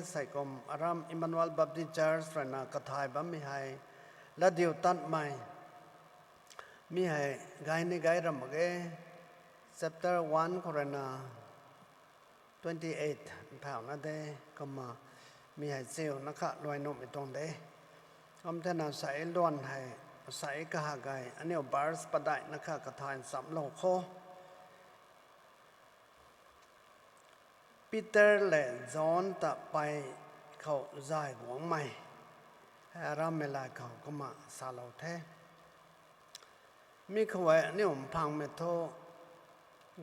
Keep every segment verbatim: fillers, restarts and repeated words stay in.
Sei kum aram Emmanuel Baptist Church ruina kathay bammei hei, latdiutatmei, mi hei gay ni gay ram mak ge, chapter one khou ruina twenty eight phauhna de, kumna mi hei chiuna kha luai nuhmei tuang de. Kum thena sei luan hei, sei kaha gay, aniu verse padeihna kha kathay nchamlou kho. Peter lev John ta pey khou zay guangmei, hei arammei lay khou kumna salou the. Mi khou hei aniu mphangmei thu,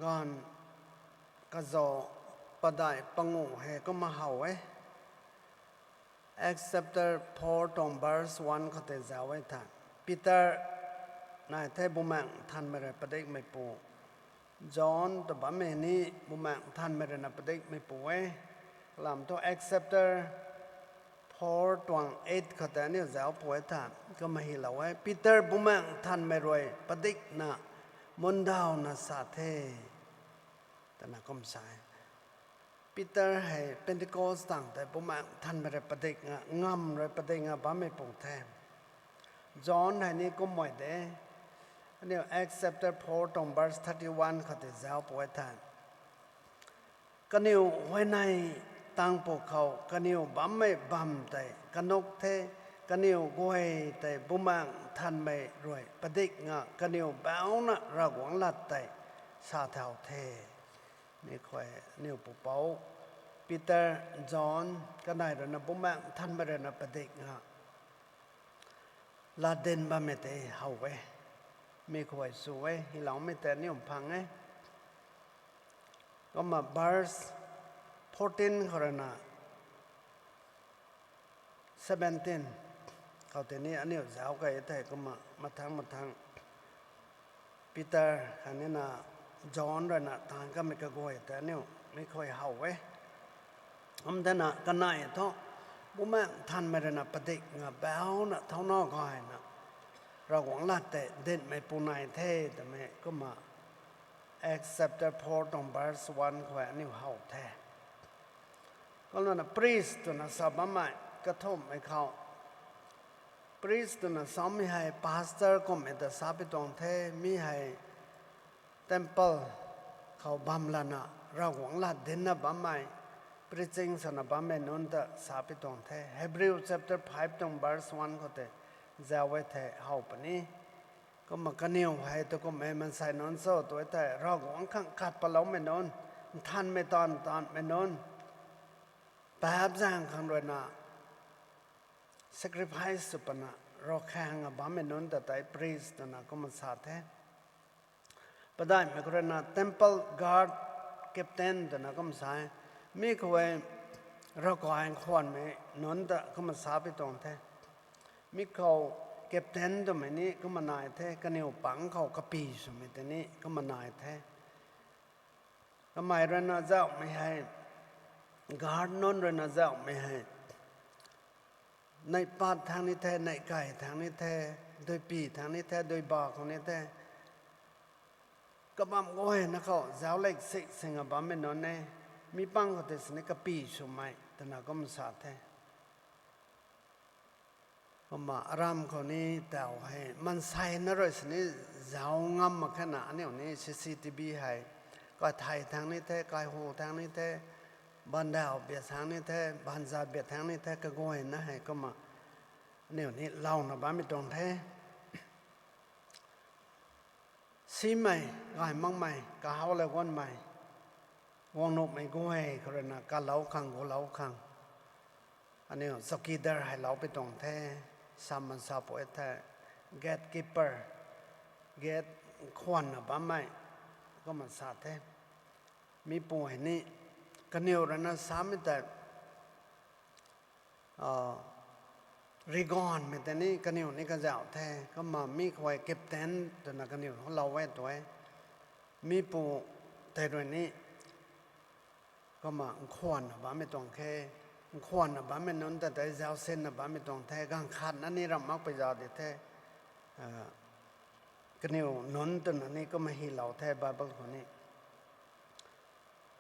ganv kazauh padeih panguh hei kumna how e. Acts chapter four tuang verse one khou tei zauc e tha. Peter nai the Bumaengh Nthanmei rui padikmeipu. John ta bammei ni Bumaengh Nthanmei ruina padikmeipu e. Kalam thu Acts chapter four tuang eight khou tei aniu zauc pu e tha. Kumna hylou e. Peter Bumaengh Nthanmei rui padikna mundawna sa the, twna kum sa e. Peter hei Pentecost tang tei Bumaengh Nthanmei rui padikna, ngamv rui padikna bammeipu the. John hei ni kumhmei de. Aniu Acts chapter four tuang verse thirty one khou tei zauc pu e tha. Kaniw huayney tangpuk khou kaniw bammei bam tei kanuk the, kaniw guay tei Bumaengh Nthanmei rui padikna kaniw bauna Ravguangc lat tei sa thau the. Mi khou hei aniu pupouc Peter, John kanei ruina Bumaengh Nthanmei ruina padikna latdyn bammei tei how e. Mi khou hei sw e, hyloumei tei aniu mphang e. Kumna verse fourteen khou ruina seventeen khou tei ni aniu zauc key thei kumna mathang mathang Peter khatnina John ruina taanv kamei kaguay tei aniu mi khou how e. Kum thena kanei thu Bumaengh Nthanmei ruina padikna bauna thauna gayna Ravguangc lat tei dinhmeipu nai the twmei kumna Acts chapter four tuang verse one khou aniu how the. Kumlana priest twna sa bammei kathumhmei khou, priest twna samei hei pastor kummei ta sa pi tuang the, mi hei temple khou bam lana Ravguangc lat dincna bammei, preaching swna bammei nunc ta sa pi tuang the. Hebrew chapter five tuang verse one khou tei zauc e thei how puni. Kumna kaniw hei tu kummei mansei nunc cho tu e thei Ravguangc khang khat paloumei nunc, nthanmei taanv taanmei nunc, paap zaeng khang ruina sacrifice sw pana ravkhang a bammei nunc ta tei priest twna kumna sa the. Padaihmei khou ruina temple guard captain twna kumna sa e. Mi khou hei ravkai nkhwanmei nunc ta kumna sa pi tuang the. Mi khou captain twmei ni kumna nai the, kaniw pang khou kapy swmei tei ni kumna nai the. Kamei ruina zauhmei hei, guard nunc ruina zauhmei hei, neih pat thang ni the, neih kai thang ni the, duipy thang ni the, duiba khou ni the, kabam guayna khou zauc lek sik singa bammei nunc e. Mi pang khou tei sini kapy swmei twna kumna sa the. Kumna aram khou ni tau hei mansei na rui sini zauc ngam mak khe na, aniu ni C C T V hei kaithei thang ni the, kaihu thang ni the, bandau bia thang ni the, banza bia thang ni the, kaguayna hei kumna aniu ni louna bammei tuang the. Simei, gay makmei, kahau le guanmei, guang nuhmei guay khou ruina kalou khang, gulou khang, aniu chowkidar hei lou pi tuang the, sam man sa pu e the, gatekeeper, gate nkhwanna bammei, kumna sa the. Mipu hei ni, kaniw ruina samei tei, riganmei tei ni kaniw ni kazauh the, kumna mi khou hei captain twna kaniw lou e tu e. Mipu tei rui ni, kumna nkhwanna bammei tuang khe, nkhwanna bammei nunc ta tei zaucsinna bammei tuang the, ganv khatna ni ramh makpui zauc di the, kaniw nunc twna ni kumna hylou the Bible khou ni.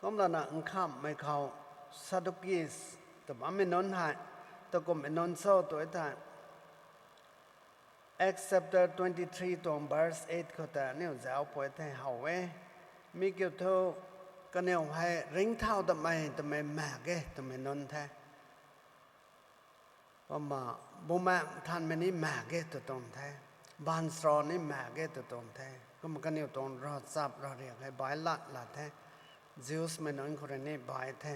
Kumlana nkhamhmei khou Sadducees, Tw bammei nunc hei, tw kummei nunc cho tw e thei, Acts chapter twenty three tuang verse eight khou ta aniu zauc pui the how e. Mi kiu thu, kaniw hei ringcthau datmei twmei maek ge twmei nunc the. Kumna, Bumaengh Nthanmei ni maek ge tw tuang the. Baanchara ni maek ge tw tuang the. Kumna kaniw tuang ravchap ravriak hei bai lat la the. Jewsmei nunc khou rui ni bai the.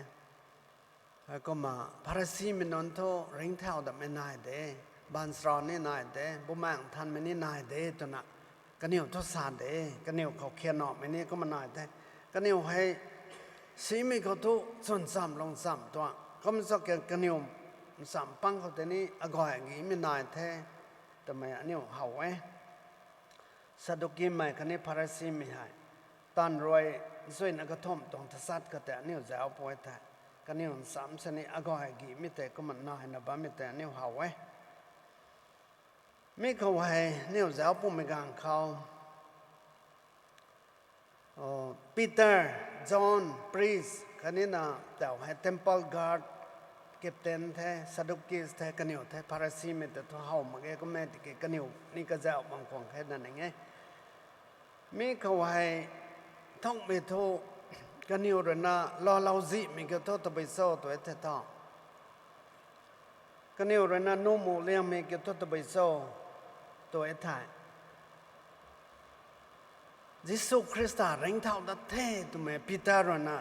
Kumna Pharisimei nunc thu ringcthau datmei nai de, baanchara ni nai de, Bumaengh Nthanmei ni nai de twna kaniw thu sa de, kaniw khou khianamei ni kumna nai the. Kaniw hei simei khou thu chwn chamv lung chamv tuang kum sa ke, kaniw ncham pang khou tei ni agay agimei nai the twmei aniu how e. Sadukimei khatni Pharisimei hei taanv rui zuina kathumh tuang tachat khou tei aniu zauc pui the. Kaniw ncham sini agay agimei tei kumna naina bammei tei aniu how e. Mi khou hei aniu zauc pumei ganv khou, Peter, John, priest khatni na tau hei temple guard, captain the, Sadducees the, kaniw the, Pharisimei ta thu how mak ge, kum e tiki kaniw ni kazauh bam khwang khe na ning e. Mi khou hei thukmei thu kaniw rui na laalou zihmei kiu thu tabui cho tw e the tho. Kaniw rui na nuhmu liangmei kiu thu tabui cho tw e thei, Jisu Khrista ringcthau dat the twmei Peter rui na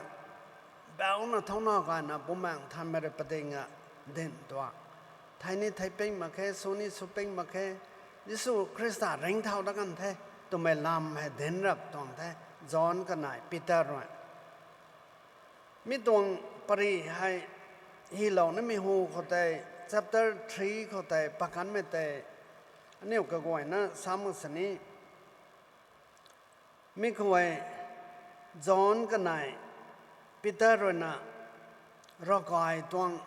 bauna thauna gayna Bumaengh Nthanmei rui pading a dinc tuang. Thei ni thei ping mak khe, sw ni sw ping mak khe, Jisu Khrista ringcthau dat kan the twmei lam hei dinc rap tuang the, John kanei Peter rui. Mi tuang pary hei hilou nimei hu khou tei, chapter three khou tei pakanmei tei aniu kaguayna sa mak sini. Mi khou hei John kanei Peter rui na ravkai tuang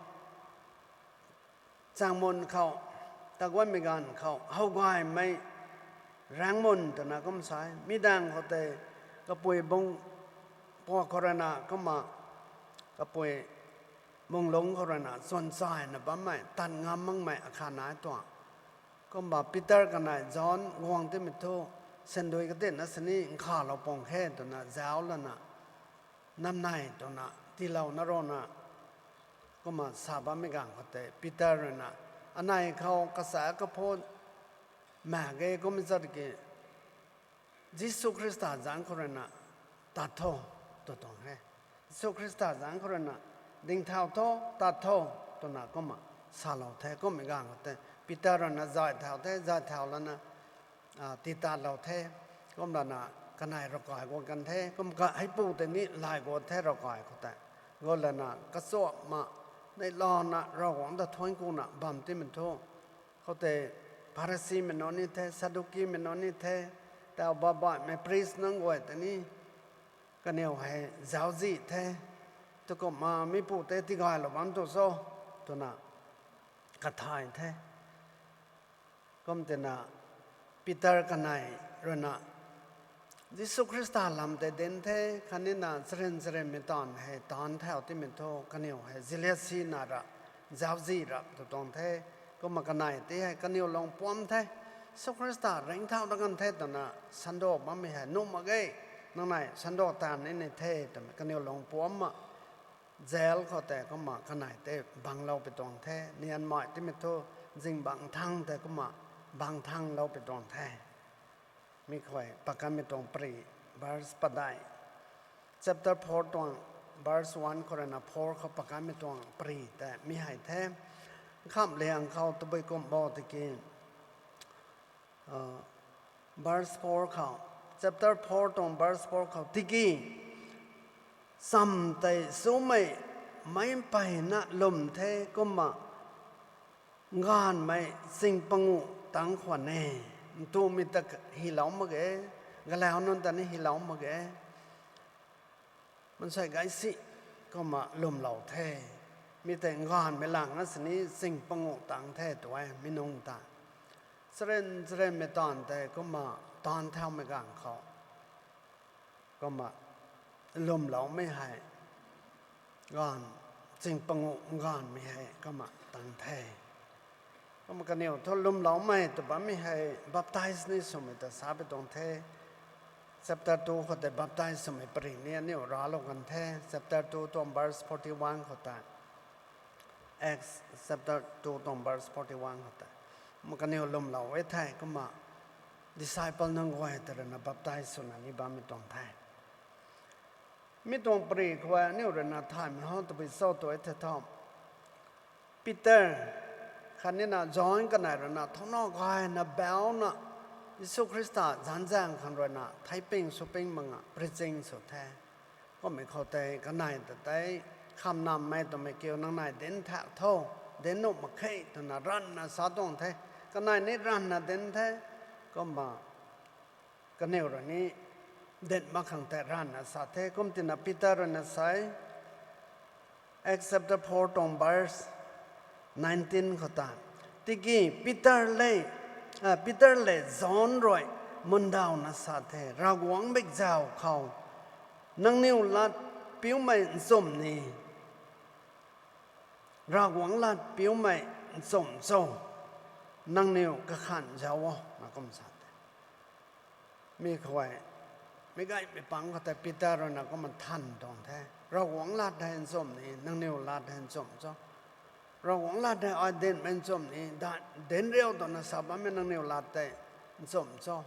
changmun khou, taguanmei ganv khou howgaymei raengcmun twna kum sa e. Mi daeng khou tei kapui bung pua khou rui na kumna, kapui bung lungc khou rui na chwn chayna bammei, tat ngam makmei akhat nai tuang. Kumna Peter kanei John guang timei thu, sandui katinna sini nkhavlou pung khe twna zauc lana, namnei twna tiilouna rana, kumna sa bammei ganv khou tei Peter rui na, anei khou kacha kaphu maek ge kum zat ki, Jisu Khrista zanc khou rui na tat tho tw tuang e. Jisu Khrista zanc khou rui na dingthau tho, tat tho twna kumna salou the. Kummei ganv khou tei Peter rui na zay thau the, zay thau lana, tii tatlou the. Kumlana kanei ravkai guang kan the. Kum ka heipu tei ni lay guang the ravkai khou tei. Guang lana kachuakma neihlouna Ravguangc ta thuanc kuna bam timei thu, khoutei Pharisimei nunc ni the, Saddukimei nunc ni the, tau babaihmei priest nunc guay tei ni kaniw hei zauczih the. Tukumna mipu tei tigaylou bam tu cho twna kathay the. Kum tina Peter kanei rui na Jisu Khrista lam tei dinc the, khatni na charyn charynmei taanv hei taanc thau timei thu kaniw hei ziliatsina ra, zauczih ra tw tuang the. Kumna kanei tei hei kaniw lungpuamc the. Jisu Khrista ringcthau dat kan the twna sando bammei hei nuh mak ge, nangnei sando taanv ni ni the twmei kaniw lungpuamc ma, jail khou tei kumna kanei tei banglou pi tuang the, nianmei timei thu zingbangc thang tei kumna bang thanglou pi tuang the. Mi khou pakanmei tuang pary, verse padeih, chapter four tuang, verse one khou rui na four khou pakanmei tuang pary tei mi hei the. Nkhamh liang khou tabui kum bo tiki, verse four khou, chapter four tuang verse four khou tiki, cham tei chumei meic mpeyna lwm the kumna, nganvmei ching panguh tangc khwan e. Ntumei ta hylou mak ge, galau nunc ta ni hylou mak ge. Mansei gaysi kumna lwmlou the. Mi tei nganvmei lang na sini ching panguh tangc the tw e mi nunc ta. Charyn charynmei taanv tei kumna taanv thaumei ganv khou kumna lwmloumei hei ganv ching panguh nganvmei hei kumna tang the. Kumna kaniw thu lwmloumei tw bammei hei baptize ni swmei ta sa pui tuang the. Chapter two khou tei baptize swmei pary ni aniu raclou kan the. Chapter two tuang verse forty one khou tei. Acts chapter two tuang verse forty one khou tei. Kumna kaniw lwmlou e the kumna disciple nunc guay ta ruina baptize swna ni bammei tuang the. Mi tuang pary khou aniu ruina thaymei how tabui cho tw e the tho. Peter khatnina John kanei ruina thowna gayna bauna Jisu Khrista zanc zaeng khang ruina theiping swping makna preaching sw the. Kummei khou tei kanei ta tei khamnammei twmei kiu nang nai dinc thak tho, dinc nuh mak khe twna ranvna sa tuang the. Kanei ni ranvna dinc the. Kumna kaniw rui ni dinc mak khang tei ranvna sa the. Kum tina Peter ruina sa e, Acts chapter four tuang verse nineteen khou ta. Tiki Peter le, Peter le John rui mundawna sa the, Ravguangc bikzau khou nangniw lat piumei nchumh ni, Ravguangc lat piumei nchumh cho, nangniw kakhan zauc o, na kum sa the. Mi khou, meic gaymei pang khou tei Peter ruina kumna than tuang the. Ravguangc lat hei nchumh ni, nangniw lat hei nchumh cho. Ravguangc lat hei ai dinhmei nchumh ni, dinc riu twna sa bammei nangniw lat tei nchumh cho,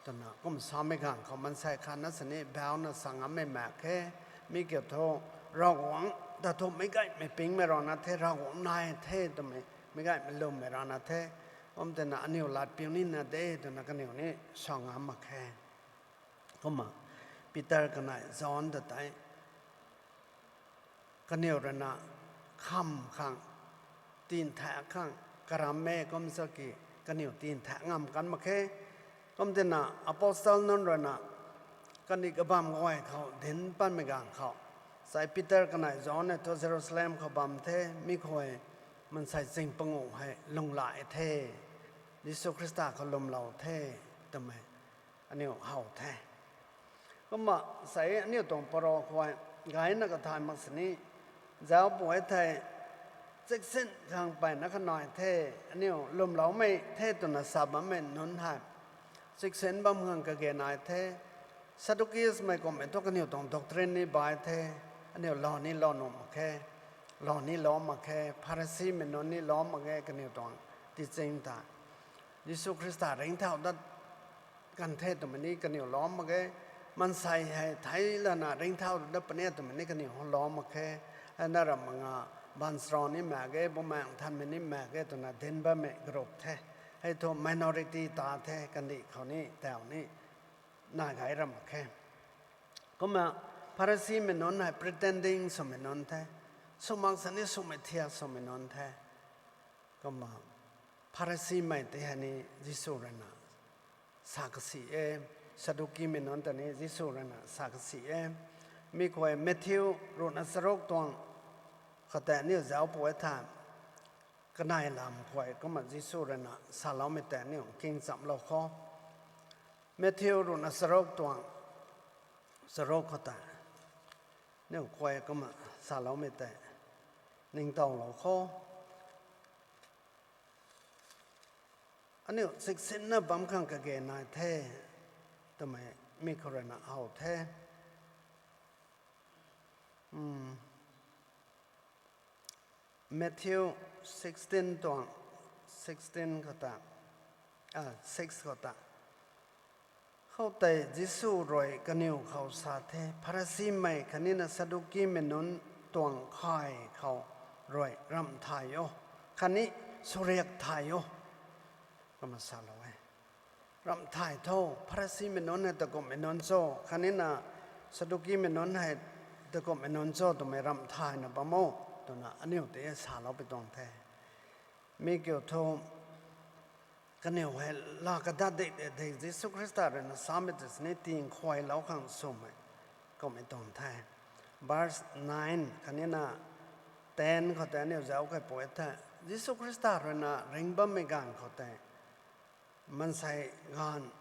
twna kum samei ganv khou maansei khatna sini bauna sa ngammei mak khe. Mi kiu thu Ravguangc ta thu meic gaymei pingmei rana the, Ravguangc nai the twmei meic gaymei lwmmei rana the. Kum tina aniw lat piu nina de twna kaniw ni sa ngam mak khe. Kumna Peter kanei John ta tei kaniw ruina kham khang, tinthaekc khang karam e kum sa ki kaniw tinthaekc ngam kan mak khe. Kum tina apostle nunc ruina kandih kabamv guay khou dinc patmei ganv khou, sai Peter kanei John e thu Jerusalem khou bam the, mi khou maansei ching panguh hei lunghlaic the, Jisu Khrista khou lwmlou the twmei aniu how the. Kumna sai aniu tuang paro khou gayna kathay mak sini, zauc pw e thei, chiksin khang mpeyna kanai the, aniu lwmloumei the twna sa bammei nunc hei chiksin bam khang kage nai the. Sadduceesmei kummei thu kaniw tuang doctrine ni bai the, aniu lou ni lou nuh mak khe, lou ni lou mak khe, Pharisimei nunc ni lou mak ge kaniw tuang teaching tei. Jisu Khrista ringcthau dat kan the twmei ni kaniw lou mak ge, maansei hei thei lana ringcthau dat puni twmei ni kaniw lou mak khe, hana ramh manga baanchara ni mak ge, Bumaengh Nthanmei ni mak ge twna dinc bammei group the. Hei thu minority ta the, kandih khou ni tau ni nai gay ramh mak khe. Kumna Pharisimei nunc hei pretending swmei nunc the, sw mak sini swmei thiak swmei nunc the. Kumna Pharisimei tei hei ni Jisu ruina sa kasi e, Sadduceemei nunc ta ni Jisu ruina sa kasi e. Mi khou Matthew ruhna charuk tuang khou tei aniu zauc pw e tha, kanei lam khou kumna Jisu ruina saloumei tei aniu nkingchamlou kho. Matthew ruhna charuk tuang charuk khou tei aniu khou kumna saloumei tei ningtowlou kho. Aniu chiksinna bam khang kage nai the twmei mi khou ruina how the. Matthew sixteen tuang, sixteen khou ta, six khou ta. Khoutei Jisu rui kaniw khou sa the, Pharisimei khatnina Sadduceemei nunc tuang khay khou rui ramh thay o, khatni swriak thay o, kumna salou e. Ramh thay tho, Pharisimei nunc hei takumhmei nunc cho, khatnina Sadduceemei nunc hei takumhmei nunc cho twmei ramh thayna bam o, twna aniu tei salou pui tuang the. Mi kiu thu, kaniw hei laa kadat di de, Jisu Khrista ruina samei tei sini tingkhuaylou khang swmei kummei tuang the. Verse nine khatnina ten khou tei aniu zauc key pw e the. Jisu Khrista ruina ringc bammei ganv khou tei maansei ganv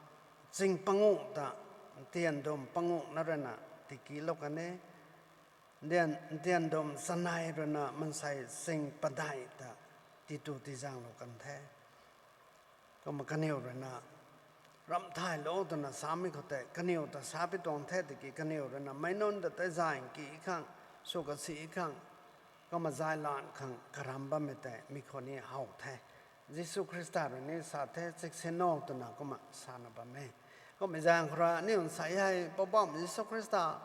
ching panguh ta, ntian dum panguhna ruina tikilou kan e. Ndian, ndian dum chanei ruina mansei sing padeih ta titu tizaenglou kan the. Kumna kaniw ruina ramh thaylou twna samei khou tei kaniw ta sa pi tuang the tiki kaniw ruina meic nunc ta tei zay ki khang, sw kasi khang, kumna zay lan khang karam bammei tei mi khou ni how the. Jisu Khrista rui ni sa the, chiksin o twna kumna sana bam e. Kummei zaeng khou rui aniu nsei hei Poubauhmei Jisu Khrista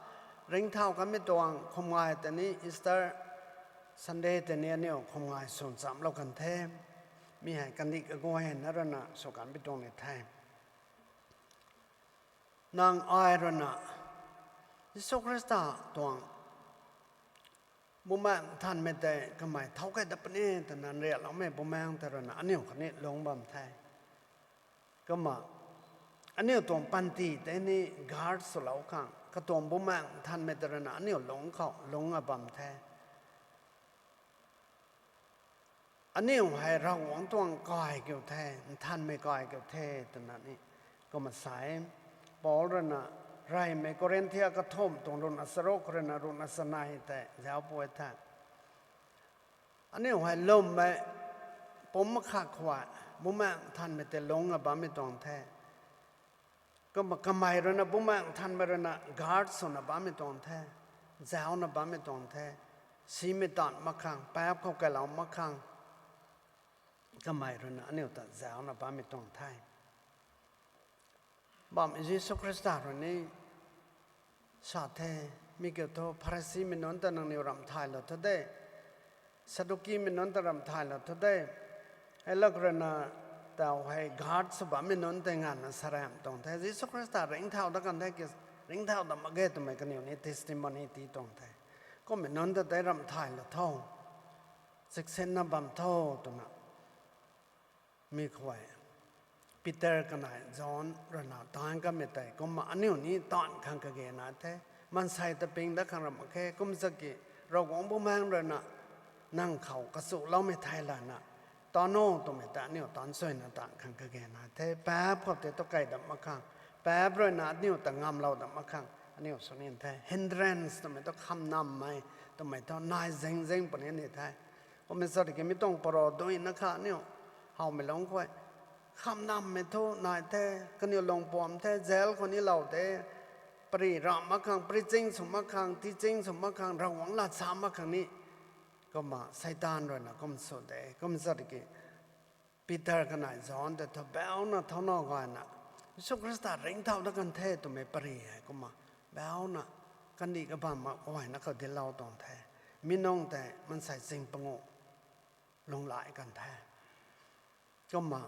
ringcthau kanmei tuang khumngai tei ni Easter Sunday tei ni aniu khumngai swn chamlou kan the. Mi hei kandih kaguayna ruina sw kanmei tuang ni the. Nang ai ruina Jisu Khrista tuang Bumaengh Nthanmei tei kamei thau key dat puni twna nriakloumei Bumaengh tei ruina aniu khatni lungc bam the. Kumna aniu tuang panty tei ni guard swlou khang, katuang Bumaengh Nthanmei tei ruina aniu lungc khou lungc a bam the. Aniu hei Ravguangc tuang kai kiu the, nthanmei kai kiu the twna ni kumna sa e. Paul ruina reymei Korinthia kathumh tuang ruhna charuk ruina ruhna chanei tei zauc pui the. Aniu hei lwmmei pumc makhat khou Bumaengh Nthanmei tei lungc a bammei tuang the. Kumna kamei ruina Bumaengh Nthanmei ruina guard swna bammei tuang the, zaucna bammei tuang the, simei tan mak khang, paap khou kailou mak khang, kamei ruina aniu ta zaucna bammei tuang the. Bam Jisu Khrista rui ni sa the, mi kiu thu Pharisimei nunc ta nangniw ramh thaylou thu de, Sadukimei nunc ta ramh thaylou thu de, hei lak ruina tau hei guard sw bammei nunc tei nganvna saramh tuang the. Jisu Khrista ringcthau dat kan the ki, ringcthau dat mak ge twmei kaniw ni testimony tii tuang the. Kummei nunc ta tei ramh thaylou tho, chiksinna bam tho twna mi khou Peter kanei John ruina taanc kanmei tei kumna aniu ni taanv khang kage nai the. Maansei ta ping dat khang ramh mak khe, kumzat ki Ravguangc Bumaengh ruina nang khou kachuloumei thei lana taanv o twmei ta aniu taanc suina taanv khang kage nai the. Paap khou tei tu kei dat mak khang, paap ruina aniu ta ngamlou dat mak khang aniu sw ni the. Hindrance twmei tu khamnammei twmei thu nai zing zing puni ni the. Kumna sa ki mi tuang paro duina kha aniu howmei lungc khou khamnammei thu nai the, kaniw lungpuam the, jail khou ni lou de, pary ramh mak khang, preaching sw mak khang, teaching sw mak khang, Ravguangc lat sa mak khang ni. Kumna Seitaan ruina kum sw de, kumna sa ki Peter kanei John tei thu bauna thau naw gayna Jisu Khrista ringcthau dat kan the twmei pary hei kumna bauna kandih kabamv mak gayna khou dinclou tuang the. Mi nunc tei maansei ching panguh lunghlaic kan the. Kumna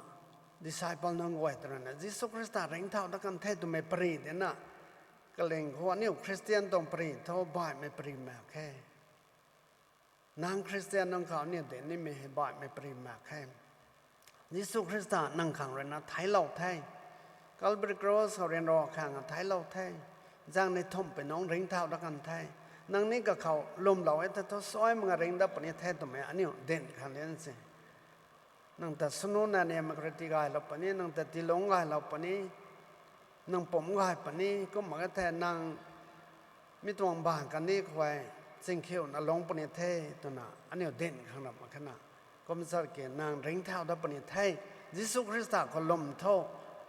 disciple nunc guay ta ruina Jisu Khrista ringcthau dat kan the twmei pary dina, kaling khou aniu Christian tuang pary thu baihmei pary mak khe. Nang Christian nunc khou aniu dinc nimei hei baihmei pary mak khe. Jisu Khrista nang khang ruina theiclou the. Calvary Cross khou ryanra khang theiclou the. Zaeng ni thumhpui nungc ringcthau dat kan the. Nang ni kakhou lwmlou e the thu suai mak nga ringc dat puni the twmei aniu dinc khang lian se. Nang ta swnuna ni mak rui tigaylou puni, nang ta tiilungc gaylou puni, nang pumc gay puni, kumna ka the nang mi tuang bang kandih khou chingkhiuna lungc puni the twna aniu dinc khang ramh mak khe na. Kumna sa ki nang ringcthau dat puni the, Jisu Khrista khou lwm tho,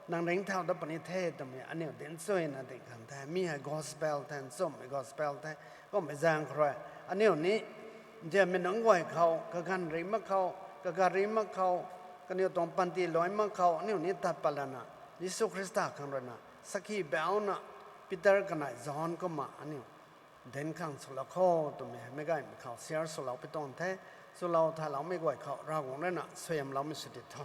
nang ringcthau dat puni the twmei aniu dinc chuyna dinc khang the. Mi hei gospel the, nchumhmei gospel the. Kummei zaeng khou rui aniu ni ndianmei nunc guay khou, kaganv ri mak khou, kagat ri mak khou, kaniw tuang panty luai mak khou aniu ni tat pat lana Jisu Khrista khang ruina sakhi bauna Peter kanei John kumna aniu dinc khang swlou kho twmei hei meic gaymei khou share swlou pi tuang the. Swlou thayloumei guay khou Ravguangc ruina suaihiamloumei sw di tho.